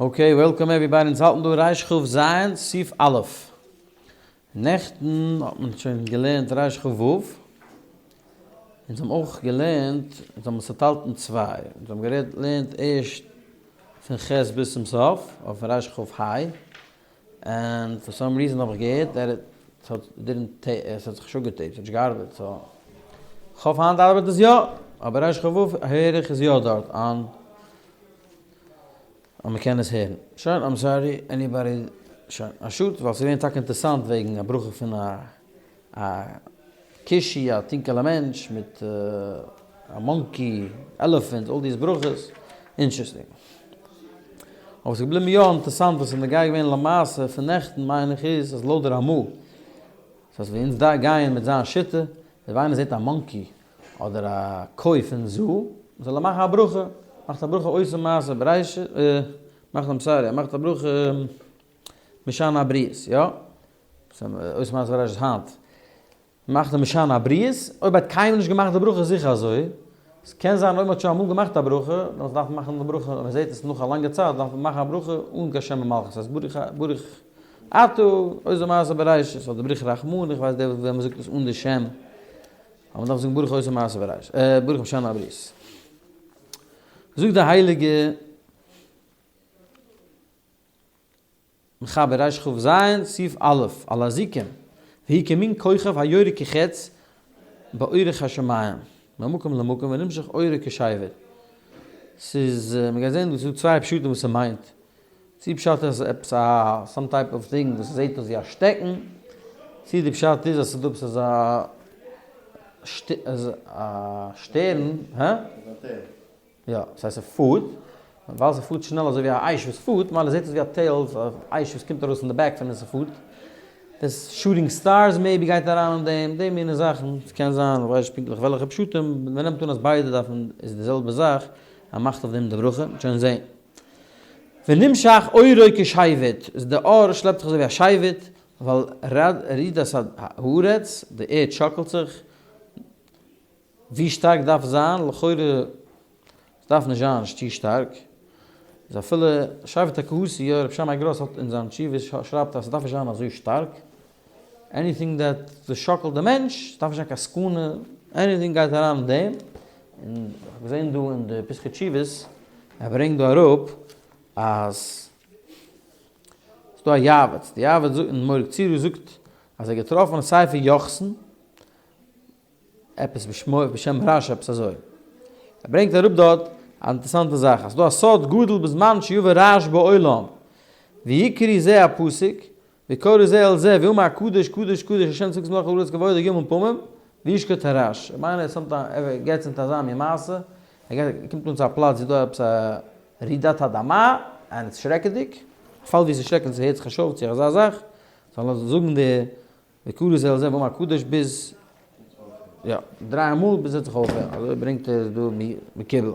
Okay, welcome everybody, אונז האלטן דא רכ"ז, סעיף א'. נעכטן האט מען שוין געלערנט רכ"ו, אונז האבן אויך געלערנט, אונז האבן עס צוטיילט אין צוויי, אונז האבן געלערנט ערשט פון ח' ביז צום סוף, אויף רכ"ה, and for some reason האב איך געהערט that it האט didn't עס האט זיך נישט אפגעטעיפט, ס'האט נישט געארבעט, so כ'האף היינט ארבעט עס יא, אבער רכ"ו הער איך איז יא דארט אן אז מ'קען עס הערן. שוין, I'm sorry anybody, שוין, א שאד, ווייל ס'איז געווען טאקע אינטערסאנט וועגן א ברכה פון א א כושי, א טונקעלע מענטש מיט א monkey, elephant, all these ברכות, interesting. אבער ס'איז געבליבן יא אינטערסאנט וואס איז נוגע געווען למעשה פון נעכטן מיין איך איז אז לויט די רמ"א, דאס הייסט ווי אונז גייען מיט זיין שיטה, איז ווען איינער זעט א monkey אדער א קוי פון zoo, זאל ער מאכן א ברכה, מאכט א ברכה עושה מעשה בראשית, מאכט I'm sorry, ער מאכט א ברכה משנה הבריות, יא? עושה מעשה בראשית היינט. מאכט די משנה הבריות, אויב האט קיינמאל נישט געמאכט די ברכה איז זיכער אזוי, עס קען זיין אויב מען האט שוין אמאל געמאכט א ברכה, דאן דארף מען מאכן די ברכה, אויב מען זעט עס נאך א לאנגע צייט דארף מען מאכן א ברכה אן קיין שם ומלכות, ס'הייסט ברוך ברוך אתה עושה מעשה בראשית, אדער ברוך רחמן, איך ווייס דער ווען מען זאגט עס אן די שם, אבער מען דארף זאגן ברוך עושה מעשה בראשית, ברוך משנה הבריות. זאגט די הייליגע. מחבר רכ"ז, סעיף א', על הזיקים, והיא כמין כוכב היורה כחץ באורך השמים, ממקום למקום ונמשך אורו כשבט. ס'איז, מ'גייט זען דא ס'איז דא צוויי פשטים וואס ס'מיינט. צו פשט איז עפעס א some type of thing וואס זעט אויס ווי א שטעקן, צו די פשט איז אז ס'איז דא עפעס אזא שטערן, הא? יא, ס'הייסט ס'פארט, ווייל ס'פארט שנעל אזוי ווי א אש וואס פארט, ממילא זעט עס ווי א tail אש וואס קומט ארויס פון די back פון ווען ס'פארט. דאס shooting stars maybe גייט אריין אין דעם, די מיני זאכן, ס'קען זיין, כ'ווייס נישט פונקטליך וועלכע פשטים, מ'נעמט אן אז ביידע דארפן איז די זעלבע זאך, אז מ'מאכט אויף דעם די ברכה, מ'וועט שוין זען. ונמשך אורו כשבט, איז די אור שלעפט זיך אזוי ווי א שבט, ווייל רעידת הארץ, די ערד שאקלט זיך, ווי שטארק דארף זיין? לכאורה עס דארף נישט זיין צו שטארק, איז אפילו שבט הקהתי, יא רבי שמאי גראס האט אין זיין תשובה שרייבט אז עס דארף נישט זיין אזוי שטארק, anything that וואס שאקלט די מענטש, עס דארף נישט זיין קיין סכנה, anything גייט אריין אין דעם, און איך האב געזען דא אין די פתחי תשובות, ער ברענגט דא אראפ אז ס'איז דא א יעבץ, די יעבץ זאגט אין מורה קצירה זאגט אז ער האט געטראפן אין ספר יוחסין, עפעס בשמו בשם רש"י עפעס אזוי. ער ברענגט אראפ דארט א אינטערעסאנטע זאך אז ס'דא א סוד גדול בזמן שיבא רעש בעולם ויקרי זה הפסוק ויקרא זה אל זה ויאמר הקדוש קדוש קדוש השם צבקות מלך הארץ כבודו ג' פעמים וישקוט הרעש. איך מיין ער סאמט ער געטס אונטער אזא מין מעשה ער גייט ער קומט אן צו א פלאץ ווי דא עפעס א רעידת אדמה און עס איז שרעקעדיג, א פאל ווי עס איז שרעקעדיג ס'הערט זיך נישט אויף צו אזא זאך זאל ער זאגן די ויקרא זה אל זה ויאמר הקדוש ביז יא דריי מאל ביז ער האט זיך אויפהערן אזוי ברענגט ער עס דא מקובל.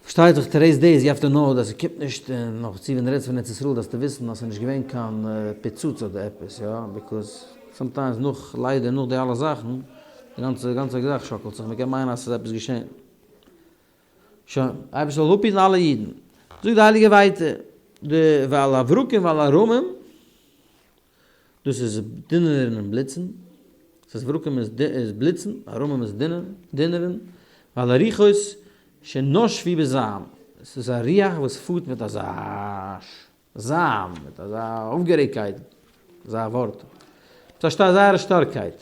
פארשטייט זיך today's days you have to know אז ס'קומט נישט און נאך צו ווען דו רעדסט פון ארץ ישראל דארפסטו וויסן אז ס'איז נישט געווען קיין פיצוץ אדער עפעס יא because sometimes נאך ליידער נאך די אלע זאכן די גאנצע גאנצע זאך שאקלט זיך מ'קען מיינען אז ס'איז עפעס געשען. שוין, אייבערשטער זאל אפהיטן אלע אידן. זאגט די הייליגע ווייטער, די ועל הברקים ועל הרעמים, דאס איז דונערן און בליצן, דאס הייסט ברקים איז בליצן, הרעמים איז דונערן, ועל הרוחות שנשפו בזעם, עס איז א רוח וואס פארט מיט אזא זעם, מיט אזא אויפגערעגטקייט, אזא ווארט, מיט א זייער שטארקייט.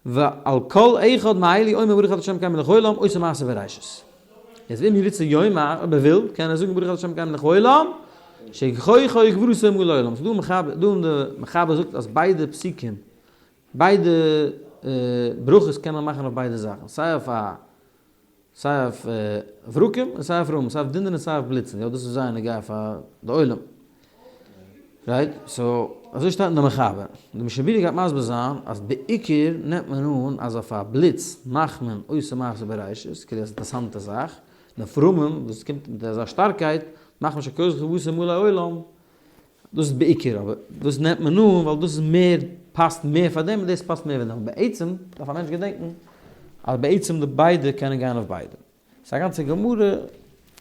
ועל כל אחד מאלו אומר ברוך אתה ה' אלקינו מלך העולם עושה מעשה בראשית. יעצט ואם ירצה יאמר, אויב ער וויל, קען ער זאגן ברוך אתה ה' אלקינו מלך העולם, שכוחו וגבורתו מלא עולם. ס'דא מחבר, דא אין די מחבר זאגט אז ביידע פסוקים, ביידע ברכות קען מען מאכן אויף ביידע זאכן, סיי אויף א סיי אויף ברקים און סיי אויף רעמים, סיי אויף דונער און סיי אויף בליצן, יא דאס איז זייער נוגע פאר די עולם. Right? So, אזוי שטייט אין די מחבר. די משנה ברורה גייט מסביר זיין אז בעיקר נעמט מען אן אז אויף א בליץ מאכט מען עושה מעשה בראשית, כאילו עס איז אינטערעסאנטע זאך, און אויף רעמים וואס קומט מיט אזא שטארקייט מאכט מען שכוחו וגבורתו מלא עולם, דאס איז בעיקר, אבער דאס נעמט מען אן ווייל דאס איז מער, פאסט מער פאר דעם און דאס פאסט מער פאר דעם, אבער בעצם דארף א מענטש געדענקן אז בעצם די ביידע קענען גיין אויף ביידע. ס'איז א גאנצע גמרא.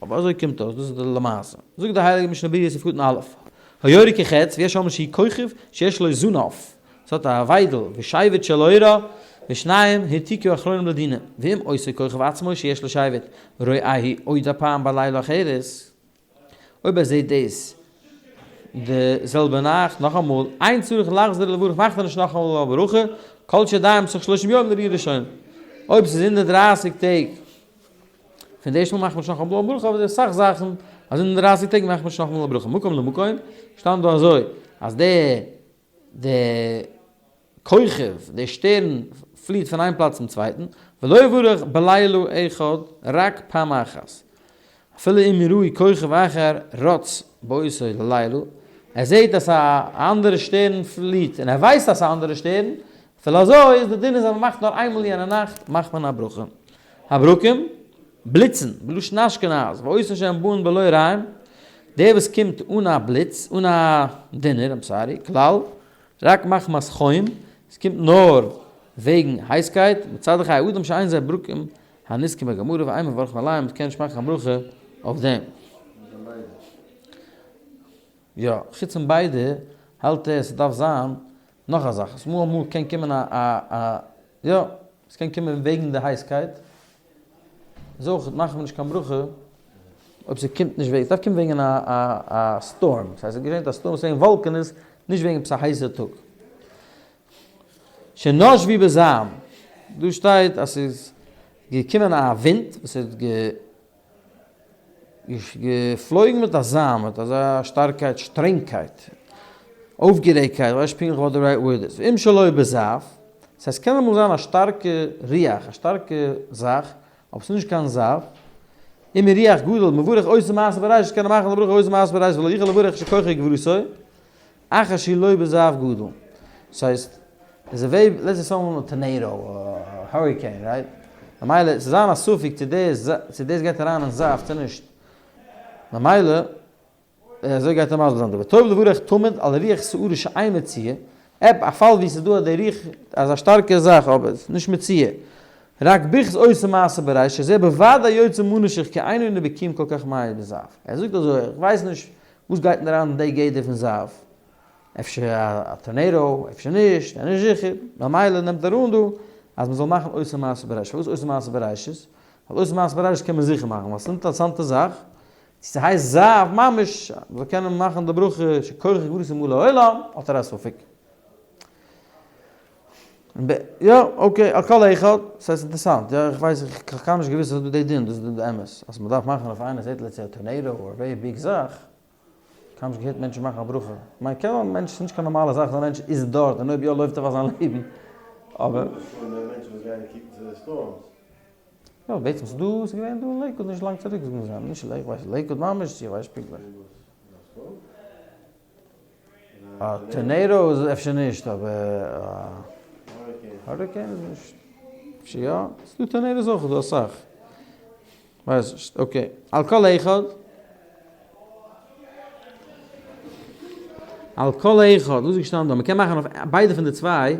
אבער אזוי קומט אויס, דאס איז די למעשה. זאגט די הייליגע משנה ברורה סעיף קטן א', היורה כחץ ויש אומרים שהוא כוכב שיש לו זנב, ס'האט א וויידל, ושבט של אורה, ושניהם העתיקו אחרונים לדינא, ואם אותו כוכב עצמו שיש לו שבט, רואהו עוד הפעם בלילה אחרת, אויב ער זעט דאס די זעלבע נאכט נאכאמאל, אין צריך לחזור לברך מאכט ער נישט נאכאמאל א ברכה, כל שעדיין בתוך שלושים יום לראיה ראשונה. אויב ס'איז אין די דרייסיג טעג פון די ערשטע מאל מאכט מען נישט נאכאמאל א ברכה, אבער ס'איז אסאך זאכן אז אין די דרייסיג טעג מאכט מען נישט נאכאמאל א ברכה. מקום למקום, שטאנט דא אזוי אז די די כוכב, די שטערן פליעט פון איין פלאץ צום צווייטן, ולא יברך בלילה אחד רק פעם אחת, אפילו אם יראו כוכב אחר רץ באותו לילה, ער זעט אז א אנדערע שטערן פליעט און ער ווייסט אז ס'איז א אנדערע שטערן, אפילו אזוי איז די דין איז אז מ'מאכט נאר איינמאל יענע נאכט מאכט מען א ברכה. הברקים, בליצן, בלשון אשכנז, ואותן שהן באין בלא רעם, דער וואס קומט אן א בליץ, אן א דונער, I'm sorry, כלל, רק מחמת חום, עס קומט נאר וועגן הייסקייט, מצד חיי אדם שאין זה ברקים הנזכר בגמרא ואין מברכין עליהם, מען קען נישט מאכן א ברכה אויף דעם. יא, חוץ פון ביידע האלט ער ס'דארף זיין נאך א זאך, אמאל אמאל קען קומען א א א יא, ס'קען קומען וועגן די הייסקייט, איז אויך מאכט מען נישט קיין ברכה אויב ס'קומט נישט וועגן, ס'דארף קומען וועגן א א א storm, ס'הייסט ס'געשענט א storm ס'וועגן וואלקענעס, נישט וועגן עפעס א הייסע טאג. שנשבו בזעם, דא שטייט אז ס'איז געקומען א ווינט וואס האט געפלויגן מיט א זעם, מיט אזא שטארקייט, שטרענגקייט, אויפגערעגקייט, כ'ווייס נישט פונקטליך וואט די right word איז, ואם שלא בזעף, ס'הייסט ס'קען אמאל זיין א שטארקע רוח, א שטארקע זאך, אבער ס'איז נישט קיין זעף, אם רוח גדול מברך עושה מעשה בראשית קען ער מאכן די ברכה עושה מעשה בראשית ולא יוכל לברך שכוחו וגבורתו, אחר שהוא לא בזעף גדול. ס'הייסט, איז א וועי, let's say someone א tornado, א hurricane, right? ממילא, ס'איז זיין א ספק צו דאס, צו דאס גייט אריין אין זעף צו נישט. ממילא, אזוי גייט ער מסביר זיין דא. וטוב לברך תמיד על רוח סערה שאין מצויה, עפ א פאל ווי ס'איז דא די רוח אזא שטארקע זאך אבער ס'איז נישט מצויה. רק ברכת עושה מעשה בראשית שזה בוודאי יוצא מנשך כי אין אנו בקיאים כל כך מהר בזעף. ער זאגט אזוי, איך ווייס נישט וואס גייט אריין אין די גדר פון זעף? אפשר א טארנעידא, אפשר נישט, ער איז נישט זיכער, ממילא נעמט ער אן דא אז מען זאל מאכן עושה מעשה בראשית, פארוואס עושה מעשה בראשית? ווייל עושה מעשה בראשית קען מען זיכער מאכן, ווייל ס'איז אינטערעסאנטע זאך, צו ס'הייסט זעף ממש, מען זאל קענען מאכן די ברכה שכוחו וגבורתו מלא עולם, האט ער א ספק. יא, okay, על כל אחד, ס'איז אינטערעסאנט, יא, איך ווייס, איך האב קיינמאל נישט געוואוסט אז ס'איז דא די דין, דאס איז די אמת, אז מ'דארף מאכן אויף איינער זעט let's say א tornado אר very big זאך, קיינמאל נישט געהערט מענטשן מאכן א ברכה, כ'מיין קען זיין מענטש, ס'איז נישט קיין נארמאלע זאך אז א מענטש איז דארט און אויב יא לויפט ער פאר זיין לעבן, אבער. יא, בעצם ס'איז דא, ס'איז געווען דא אין לעיקוואד נישט לאנג צוריק זאגן זיי, נישט לעיקוואד, כ'ווייס לעיקוואד ממש, איך ווייס פונקטליך. א tornado איז אפשר נישט אבער א hurricane איז נישט אפשר יא? ס'דא tornadoes אויך דא אסאך. כ'ווייס נישט okay. על כל אחד על כל אחד וואס איז געשטאנען דא? מ'קען מאכן אויף ביידע פון די צוויי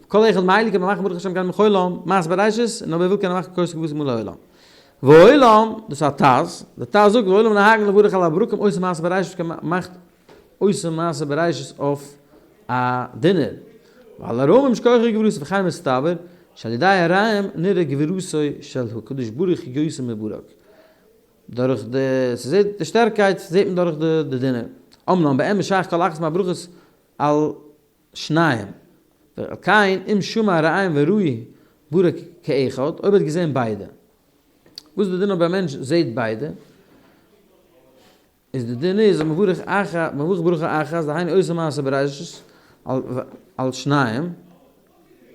כל אחד מאלו קען מען מאכן ברוך השם גם מחולם, מעשה בראשית, און אויב ער וויל קען ער מאכן כוסות כבשים מלא עולם. והעולם, דאס איז א טז, די טז זאגט והעולם נוהגין לברך על הברקים עושה מעשה בראשית קען מען מאכט עושה מעשה בראשית אויף א דינער. ועל הרעמים שכוחו וגבורתו וכן מסתבר שעל ידי הרעם נראה גבורתו של הקדוש ברוך הוא יותר מברק. דורך די, ס'זעט די שטערקייט זעט מען דורך די דינער. אמנם באמת שייך כל אחת מהברכות על שניים, ועל כן אם שמע רעם וראהו ברק כאחד, אויב ער האט געזען ביידע. וואס איז די דין אויב א מענטש זעט ביידע? איז די דין איז אז מברך אחת, מברך ברכה אחת, דהיינו עושה מעשה בראשית על שניים,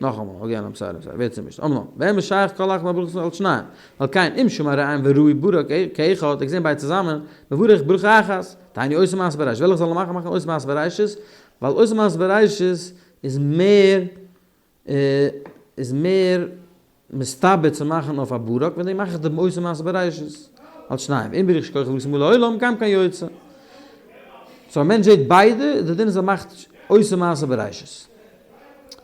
נאכאמאל, again I'm sorry, sorry, ווערט צומישט, אמנם, באמת שייך כל אחת מהברכות על שניים, ועל כן אם שמע רעם וראהו ברק כאחד, האט ער געזען ביידע צוזאמען, מברך ברכה אחת, דהיינו עושה מעשה בראשית, וועלכע זאל ער מאכן? מאכן עושה מעשה בראשית, ווייל עושה מעשה בראשית איז מער איז מער מסתבר צו מאכן אויף א ברק, וועגן דעם מאך איך דעם עושה מעשה בראשית על שניים, ואם ברק שכוחו וגבורתו מלא עולם גם כן יוצא. so א מענטש זעט ביידע, די דין איז ער מאכט עושה מעשה בראשית.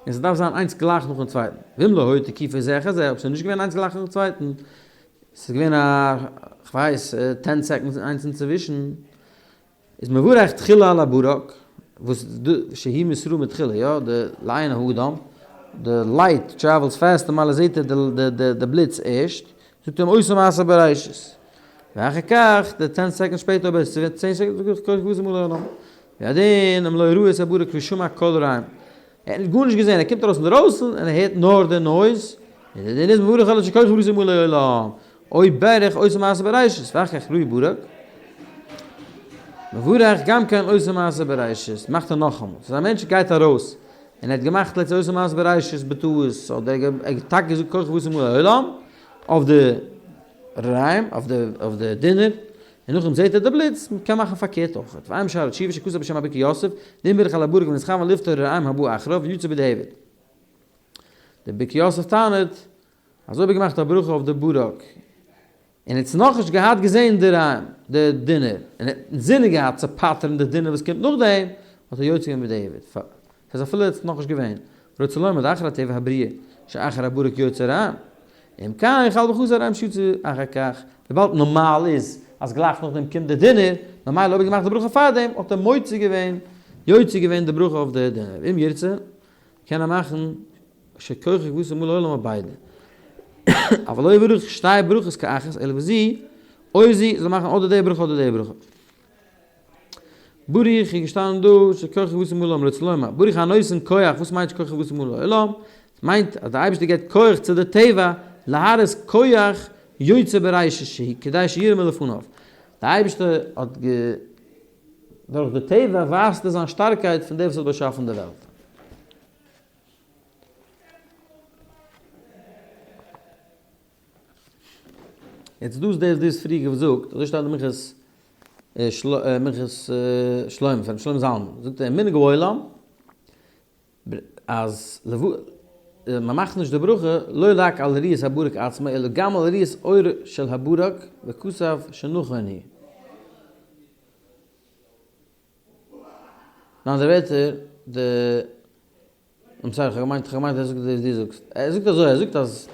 און ס'דארף זיין איינס גלייך נאכן צווייטן. ואם לא היו תקיפות זה אחר זה, אויב ס'איז נישט געווען איינס גלייך נאכן צווייטן, ס'איז געווען א. כ'ווייס, ten seconds איינס אינצווישן, איז מברך תחילה על הברק, וואס שהיא מתראה מתחילה, יא, די לעין האדם, די light travels faster ממילא זעט ער די בליץ ערשט, זאגט אים עושה מעשה בראשית. ואחר כך, די ten seconds שפעטער אויב עס איז צען seconds זאגט ער כח גבורתו מלא עולם. והדין אם לא ראה את הברק ושמע קול רעם. ער האט גארנישט געזען, ער קומט ארויס אינדערויסן און ער הערט נאר די noise, און די דין איז מברך על שכח גבורתו מלא עולם. אוי ברך עושה מעשה בראשית, ואחר כך ראה ברק. מברך גם כן עושה מעשה בראשית, מאכט ער נאכאמאל. ס'איז א מענטש גייט ארויס און ער האט געמאכט לעצט עושה מעשה בראשית בטעות, אדער ער האט טאקע געזאגט כח גבורתו מלא עולם אויף די רעם, אויף די דינער, און נאכדעם זעהט ער די בליץ, מען קען מאכן פארקערט אויך. ועיין בשערי תשובה שכתב בשם הברכי יוסף, דאם בירך על הברק ונתכוון לפטור הרעם הבא אחריו יצא בדיעבד. דער ברכי יוסף טענה'ט אז אויב ער געמאכט א ברכה אויף די ברק, און ער האט נאכנישט געהאט געזעהן די רעם, די דינער, און ער האט אינזינען געהאט צו פטר'ן די דינער וואס קומט נאכדעם, האט ער יוצא געווען בדיעבד. ס'איז אפילו עס נאכנישט געווען. רוצה לומר דאחר הטבע הבריאה שאחר הברק יוצא רעם. אם כן חל ברכתו על הרעם שיצא אחר כך, וויבאלד נארמאל איז אז גלייך נאכדעם קומט די דינער, ממילא אויב ער האט געמאכט די ברכה פארדעם האט ער מוציא געווען, יוצא געווען די ברכה אויף די דינער, ואם ירצה קען ער מאכן שכוחו וגבורתו מלא עולם אויף ביידע. אבל לא יברך שתי ברכות כאחת אלא בזו או זו, זאל מאכן אדער די ברכה אדער די ברכה. ברוך איז געשטאנען דא שכוחו וגבורתו מלא עולם רוצה לומר ברוך הנותן כח, וואס מיינט שכוחו וגבורתו מלא עולם? עס מיינט אז דער אייבערשטער געבט כח צו די טבע להראות כח יוצר בראשית שהיא כדי שיראה מלפניו, דער אייבערשטער האט גע דורך די טבע ווייזט ער זיין שטארקייט פון דער וואס האט באשאפן די וועלט. יעצט דאס דאס דאס פריער געזאגט, אזוי שטייט אין מנחת מנחת שלמה, פון רבי שלמה זלמן, זאגט ער מנהג העולם אז מען מאכט נישט די ברכה לא רק על ראיית הברק עצמו אלא גם על ראיית אור של הברק וכתב שנכון הוא. אין אנדערע ווערטער, די I'm sorry, כ'האב געמיינט, כ'האב געמיינט ער זאגט וואס דו זאגסט. ער זאגט אזוי, ער זאגט אז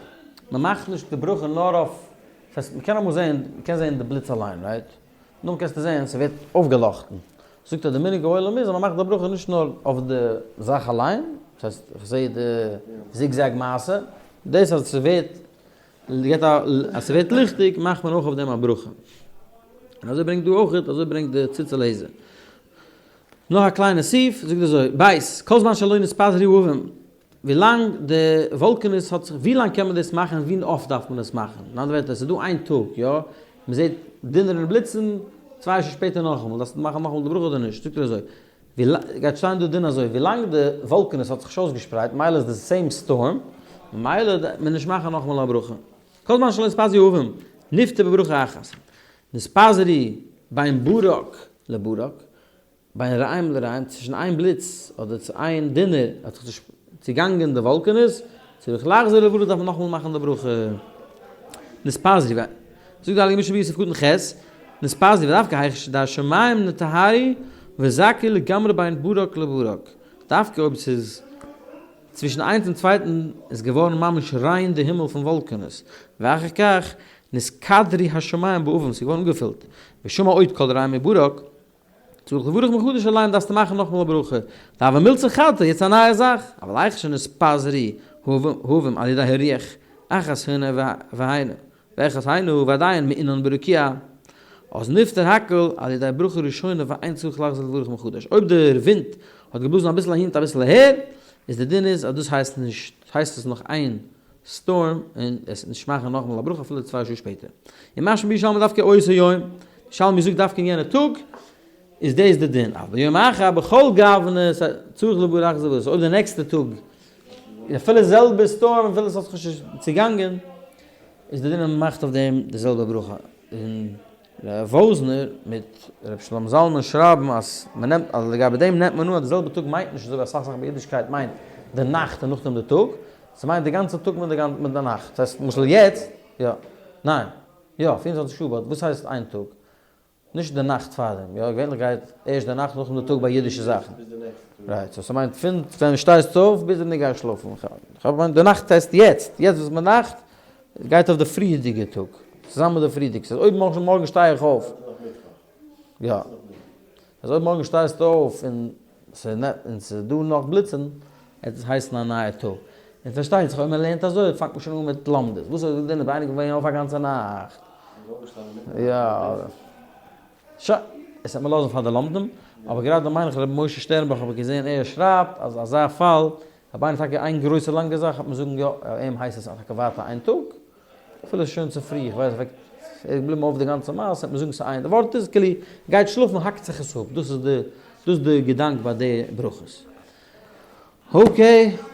מ'מאכט נישט די ברכה נאר אויף, דאס הייסט מ'קען אמאל זען, מ'קען זען די בליץ אליין, right? נאכדעם קענסטו זען ס'ווערט אויפגעלאכטן. זאגט ער די מנהג העולם איז אז מ'מאכט די ברכה נישט נאר אויף די זאך אליין, דאס הייסט איך זע די zigzag מעשה, דאס אז ס'ווערט געט א אז ס'ווערט ליכטיג מאכט מען אויך אויף דעם א ברכה. און אזוי ברענגט דא אויך, אזוי ברענגט די ציץ אליעזר. נאך א קליינע סעיף, זאגט אזוי, בית, כל זמן שלא נתפזרו העבים, ווי לאנג די וואלקענעס האט זיך, ווי לאנג קען מען דאס מאכן און ווי אפט דארף מען עס מאכן? אין אנדערע ווערטער, עס איז דא איין טאג, יא, מען זעט דינער און בליצן, צוויי שעה שפעטער נאכאמאל, דארפסטו מאכן נאכאמאל די ברכה אדער נישט? זאגט ער אזוי, ווי לאנג, גייט שטיין דא דין אזוי, ווי לאנג די וואלקענעס האט זיך נישט אויסגעשפרייט, מילא איז די same storm, ממילא דארף מען נישט מאכן נאכאמאל א ברכה. כל זמן שלא נתפזרו העבים, נפטר בברכה אחת. נתפזרו בין ברק לברק, בין רעם לרעם, צווישן איין בליץ אדער צו איין דינער האט זיך צוגאנגען די וואלקענעס, צריך לחזור ולברך דארף מען נאכאמאל מאכן די ברכה. נתפזרו, זאגט די הייליגע משנה ברורה סעיף קטן ח', נתפזרו ודווקא היכא דהשמים נטהרו וזכו לגמרי בין ברק לברק, דווקא אויב ס'איז צווישן איינס און צווייטן איז געווארן ממש ריין די הימל פון וואלקענעס, ואחר כך נתקדרו השמים בעבים, ס'איז געווארן אנגעפילט, ושמע עוד קול רעם וברק, צריך לברך מחדש עליהם דארפסטו מאכן נאכאמאל א ברכה, דהוה מילתא חדתא, יעצט א נייע זאך, אבל היכא שנתפזרו העבים על ידי הרוח, אחת הנה והנה, ואחת הנה ועדיין מעונן ברקיע, אז נפטר הכל על ידי ברכה ראשונה ואין צריך לחזור לברך מחדש, אויב דער ווינט האט געבלאזן אביסל אהין און אביסל אהער, איז די דין איז אז דאס הייסט נישט, הייסט עס נאך איין storm און עס נישט מאכן נאכאמאל א ברכה אפילו צוויי שעה שפעטער. און משמע בירושלמי דווקא אותו יום, ירושלמי זאגט דווקא אין יענע טאג איז דאס די דין, אבל ביום אחר בכל גוונא צריך לברך זה וזה, אויב די נעקסטע טאג איז אפילו זעלבע storm אפילו עס האט זיך נישט צוגאנגען איז די דין אז מען מאכט אויף דעם די זעלבע ברכה. און ר' וואזנער מיט ר' שלמה זלמן שרייבן אז מען נעמט אז לגבי דעם נעמט מען אן אז די זעלבע טאג מיינט נישט אזוי ווי אסאך זאכן ביי אידישקייט מיינט די נאכט און נאכדעם די טאג, ס'מיינט די גאנצע טאג מיט די מיט די נאכט. ס'הייסט למשל יעצט, יא, ניין, יא, 24 שעה but וואס הייסט איין טאג? נישט די נאכט פארדעם, יא, געווענליך גייט ערשט די נאכט נאכדעם די טאג ביי אידישע זאכן. ביז די נעקסטע טאג. right, so ס'מיינט פון ווען שטייסטו אויף ביז ווען דו גייסט שלאפן. כ'מיין די נאכט הייסט יעצט, יעצט וואס מ'נאכט גייט אויף די פריערדיגע טאג. צוזאמען מיט די פריערדיגע. ס'איז אויב מארגן שטיי איך אויף. יא. אז אויב מארגן שטייסטו אויף און ס'איז דא נאך בליצן, וועט עס הייסן א נייע טאג. און פארשטייט זיך אויב מען לערנט אזוי פאנגט מען שוין אן מיט לומדות. וואס איז דען אויב איינער געווען אויף א גאנצע נאכט? יא. שוין. עס וועט מען לאזן פאר די לומדים. אבער גראדע מיין איך רבי משה שטערנבוך האב איך געזען ער שרייבט אז אזא פאל, אויב איינער טאקע איין גרויסע לאנגע זאך וועט מען זאגן יא, אים הייסט עס טאקע ווייטער איין טאג. אפילו שוין צופרי, איך ווייס, ער איז געבליבן אויף די גאנצע מעשה, וועט מען זאגן ס'איז איין, די ווארט איז כאילו, גייט שלאפן האקט זיך עס אפ, דאס איז די, דאס איז די געדאנק ביי די ברכות. okay.